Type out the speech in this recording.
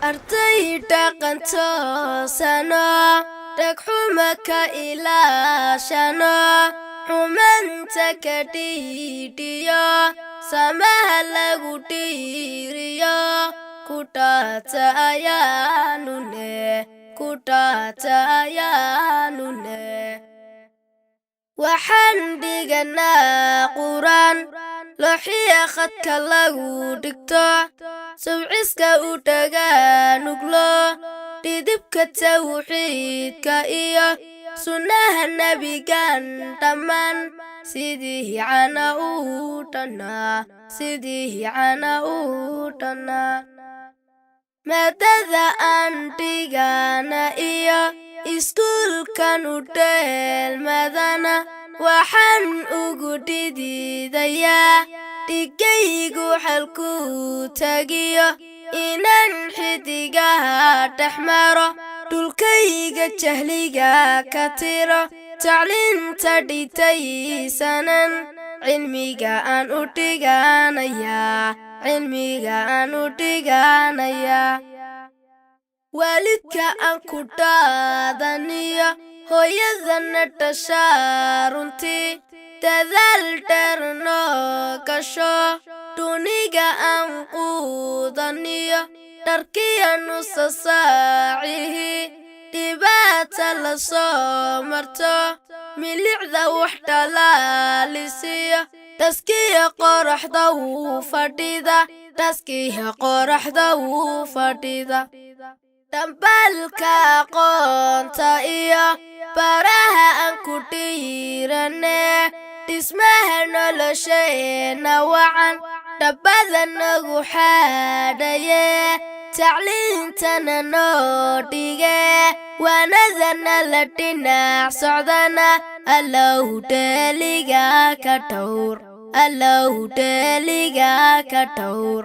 Arday dhaqan toosano, dhegxuma ka ilaashano, xumanta ka dhiidhiyo, samaha lagu dhiiriyo, ku dhaata ayaanu ne, ku dhaata ayaanu ne. Waxaan dhiganaa Quraan looxiya khadka lagu dhigto, sawciska u dhagaa nuglo, dhidibka tawxiidka iyo sunnaha nebigan dhammaan, sidii cana u dhannaa, sidii cana u dhannaa. Maadada aan dhigana iyo iskuulkan u dheelmadana, waxaan ugu dhididayaa dhigaygu xalkuu tagiyo, inaan xidigaha dhex maro, dhulkayga jahliga ka tiro, tacliinta dhitaysanan cilmiga aan u dhiganayaa, cilmiga aan u dhiganayaa. Waalidka aan ku dhaadaniyo hooyadana dhashaa runtii dadaal dheer noo gasho, duniga aan quudaniyo dharkiya nusa saacihi, dhibaata la soo marto, milicda wax dhalaalisiyo, dhaskiya qoraxda wuu fadhida, dhaskiya qoraxda wuu fadhida. Dhambaalka aqoonta iyo baraha aan ku dhiirane, dhismaha nolosheenna wacan dhabbada nagu xaadhaye, tacliintana noo dhige, waanadana la dhinac socdana, Allow dheeliga ka dhowr, Allow dheeliga ka dhowr.